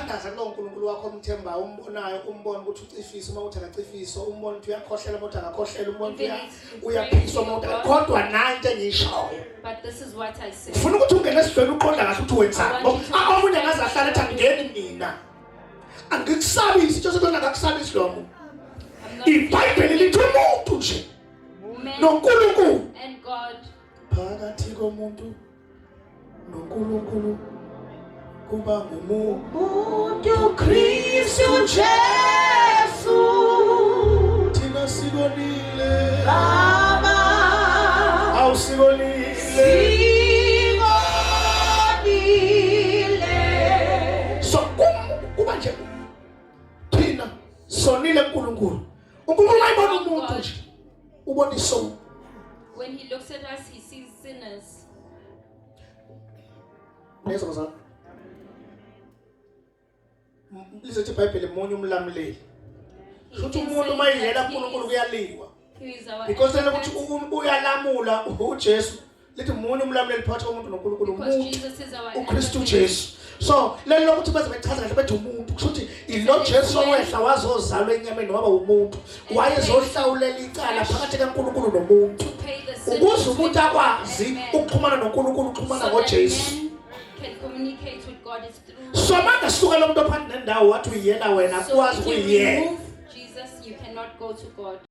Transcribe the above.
Thandaza kulowo nkulunkulu wakho omthembayo, umbonayo, umbone ukuthi ucifisa uma uthi akacifiso, umbone ukuthi uyakhohlela uma uthi akakhohlela, umbone ukuthi Even if you pray uyaphiswa to uma uthi your God. kodwa nayi into engiyishoyo. But this is what I say. Ufuna ukuthi ungene esidlweni uqonda kahle ukuthi wenzani. I want you to Ngoba omunye angaze ahlale ethi angeni mina. Angikusabisi, into sokuthi akakusabisi lo muntu. I'm not IBhayibheli lithi umuntu nje man noNkulunkulu. and God. Phakathi komuntu noNkulunkulu kuba ngumuntu. Umuntu Kristu Jesu. Thina sikonile. Baba. Awusikonile. Sikonile. So kuba nje thina sonile kuNkulunkulu. uNkulunkulu mayibona umuntu nje ubona isono. When he looks at us, he sees sinners. Niyezwa bazalwane? Lizothi iBhayibheli munye umlamuleli. He Futhi can umuntu say uma eyela that he kuNkulunkulu kuyaliwa. He is our Because lelo ukuthi advocate, uyalamula uJesu lithi munye umlamuleli phakathi komuntu noNkulunkulu because umuntu Jesus is our uKristu advocate. Jesu. So lelo lokuthi baze bechaza kahle bethi umuntu kusho ukuthi ilo Jesu owehla wazozalwa enyameni waba umuntu wayezohlawulela icala phakathi kaNkulunkulu nomuntu. To pay the sin Ukuze umuntu between God akwazi and man. ukuxhumana noNkulunkulu uxhumana So that ngoJesu. man can communicate with God is through. So mangasuka lo muntu ophansi nendawo wathi uyiyela wena So akwazi if you ukuyiyela. remove Jesus, you cannot go to God.